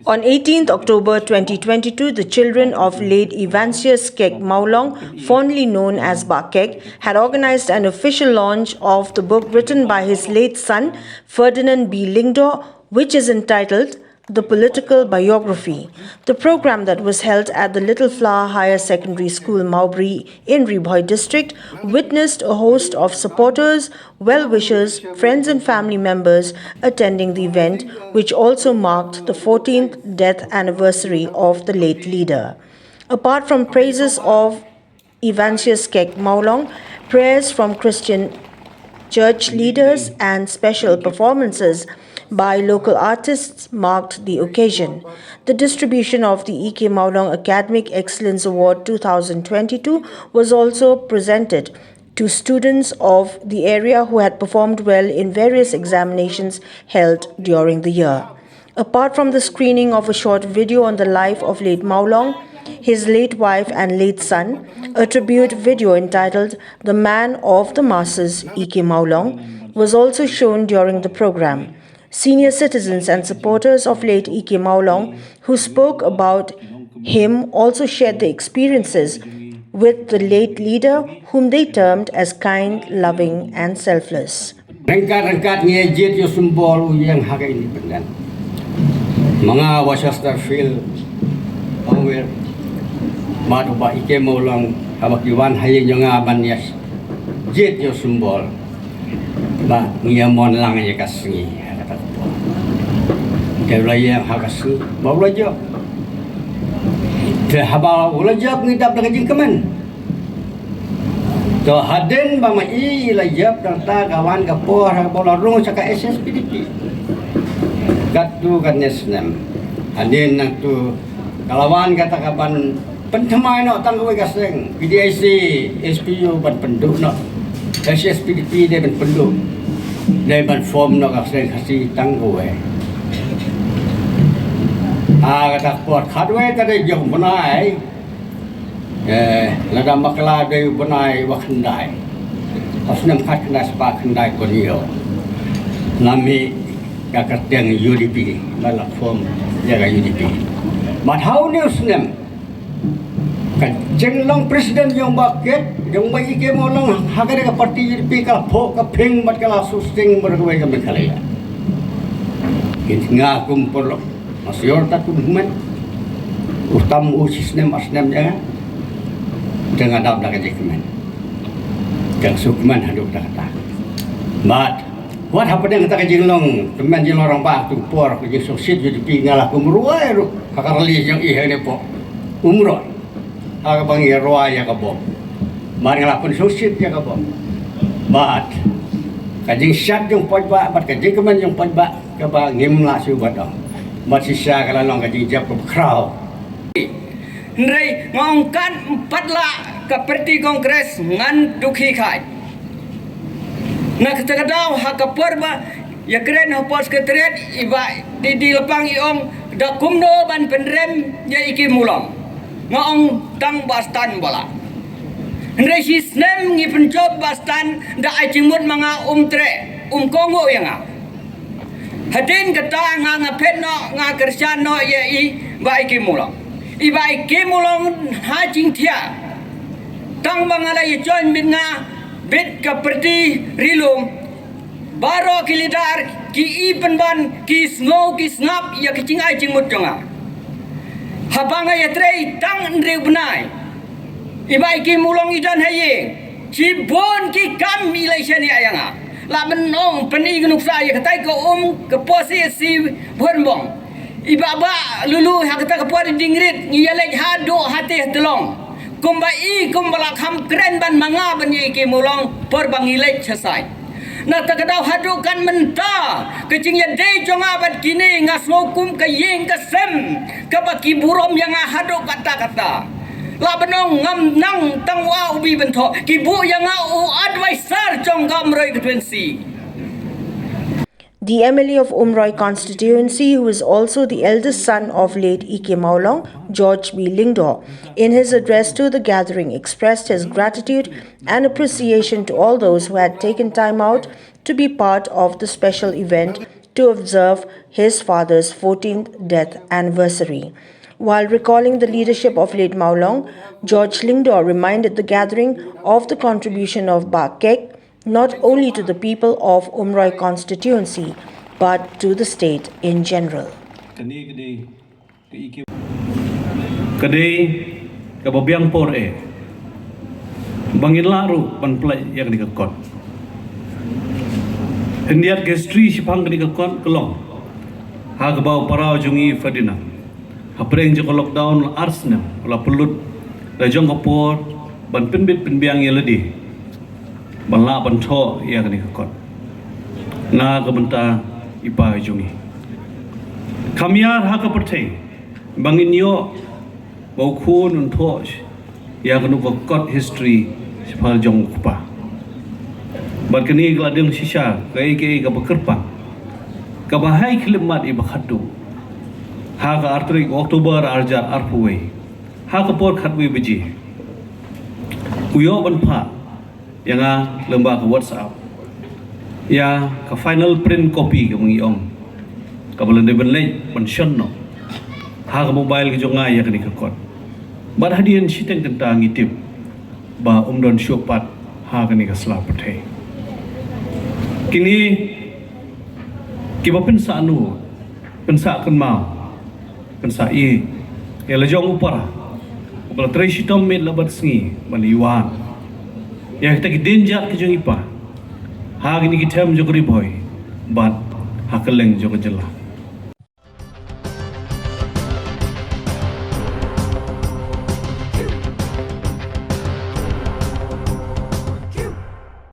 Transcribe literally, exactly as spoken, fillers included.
On eighteenth October twenty twenty-two, the children of late Evansius Kek Maulong, fondly known as Bah Kek, had organized an official launch of the book written by his late son, Ferdinand B Lyngdoh, which is entitled The Political Biography. The program that was held at the Little Flower Higher Secondary School, Mawbri, in Ri Bhoi district witnessed a host of supporters, well-wishers, friends and family members attending the event, which also marked the fourteenth death anniversary of the late leader. Apart from praises of Evansius Kek Maulong, prayers from Christian church leaders and special performances by local artists marked the occasion. The distribution of the E K Maulong Academic Excellence Award two thousand twenty-two was also presented to students of the area who had performed well in various examinations held during the year. Apart from the screening of a short video on the life of late Maulong, his late wife and late son, a tribute video entitled The Man of the Masses, E K Maulong, was also shown during the program. Senior citizens and supporters of late E K Maulong who spoke about him also shared their experiences with the late leader, whom they termed as kind, loving, and selfless. Rengkat rengkat ngi jied ïa u symbol u ïeng ha ka independent. Ma nga wa Chesterfield, Pangwir, ma u Bah E K Maulong, haba ki wan ha ïing jong nga ban ïa jied ïa u symbol. Ba ngi ïa mon lang ïa ka sngi ha kata ka por. Te u la ïeng ha ka sngi ba u la jop. Te haba u la jop ngi dap da ka jingkmen. To hadien ba ma i la jop, nangta ka wan ka por haba u la rung sha ka S S P D P. Katto katne snem. Hadien nangto ka la wan kata ka ban pynthymmai noh tang kawei ka seng, P D I C, S P U ban pynduh noh. Ka S S P D P dei ban pynduh, dei ban form noh ka seng Khasi tang kawei. Ah, kata ka por khatwei ka dei jong u bnai. Eh, lada bakla dei u bnai wa khyndai. Ha u snem khatkhyndai spah khyndai ko nio. Nami ka kyrteng U D P, ba la form ïa ka U D P. Bad ha une u snem ka jinglong president jong Bah Kek, jong Bah E K Maulong, ha kane ka party U D P ka la phoh ka ping bad ka la susteng bad kawei ka Meghalaya. Kin nga kum por lok, ma syiar ta kum hynmen. U tam u shi snem ar snem jong nga. Te nga dap da ka jingkmen. Ka sngewkmen haduh katta katta. Bad wat hapdeng kata ka jinglong, kmen jinglong rangbah tu por ka jingsngewsih U D P nga la kum rwai ruh ha ka rally jong i hangne hapoh Umroi. Ha kaba ngi rwai ïa ka bom. Bad nga la pynsngewsih ïa ka bom. Bad ka jingshad jong paidbah bad ka jingkmen jong paidbah kaba ngim lah shuh ban ong. Bad shisha ka la long ka jingjop kaba khraw. Hynrei nga ong kan ym pat lah ka party Congress ngan dukhi khait. Na kata ka daw ha ka por ba ïakren hapoh Secretariat, i Bah D D Lapang i ong da kumno ban pynrem ïa i Ki Mulong. Nga ong tang Bah Stan ba lah. Hynrei shi snem ngi pynjop Bah Stan da ai jingmut ma nga um treh, um kohnguh ïa nga. Hadien kata nga nga phet noh, nga kyrshan noh ïa i Bah E K Maulong. I Bah E K Maulong ha jingthiah. Tang ba nga la ïa join bit nga bit ka party Ri Lum. Baroh ki leader ki i pynban, ki sngew ki sngap ïa ka jingai jingmut jong nga. Haba nga ïatrei tang hynriew bnai. I Bah E K Maulong i don ha ïing. Shibun ki kam i la shaniah ïa nga. Lah ban ong pyni ka nuksa ïa katai ka um ka por C S C Bhoirymbong. I Bah Bah Lulu ha kata ka por i ding rit ngi ïaleit haduh hatei ha Tilong. Kumba i kumba la kham kren ban ma nga ban ïa i Ki Mulong por ba ngi leit sha side. Na kata ka daw haduh kan mynta ka jingïadei jong nga bad kine nga sngew kum ka ïing ka sem kaba ki burom ïa nga haduh katta katta. Lah ban ong ngam nang tang u A u B ban thoh, ki buh ïa nga u advisor jong ka Umroi constituency. The M L A of Umroi constituency, who is also the eldest son of late E K Maulong, George B Lyngdoh, in his address to the gathering, expressed his gratitude and appreciation to all those who had taken time out to be part of the special event to observe his father's fourteenth death anniversary. While recalling the leadership of late Mawlong, George Lyngdoh reminded the gathering of the contribution of Bah Kek not only to the people of Umroi constituency but to the state in general. Ka dei kaba biang por eh ba ngin lah ruh ban pynlait ïa kane ka kot. Hyndiat ka history shaphang kane ka kot ka long ha kaba u para jong ngi Ferdinand, hapdeng jong ka lockdown la ar snem u la pynlut la jong ka por ban pynbit pynbiang ïa lade ban lah ban thoh ïa kane ka kot na ka bynta i pa jong ngi. Kham ïar ha ka pyrthei ba ngin ïoh ba u khun un thoh ïa kano ka kot history shaphang jong u kpa. Bad kane ka la dang shisha kaei kaei kaba kyrpang kaba hai khyllipmat iba khadduh ha ka ar tarik October ar hajar arphew wei ha ka por khatwei baje u ïoh ban phah ïa nga lyngba ka WhatsApp ïa ka final print copy kaba ngi ong kaba la dei ban leit ban shon noh ha ka mobile ka jong nga ïa kane ka kot. Bad hadien shiteng kynta ngi tip ba um don shuh pat ha kane ka sla pyrthei. Kine kiba pynsah nu pynsah kynmaw pynsah ïeit ïa la jong u para uba la trei shitom miet la bad sngi ban ïa wan ïa kita ki dienjat ki jong i pa ha kine ki them jong ka Ri Bhoi bad ha kylleng jong ka jylla.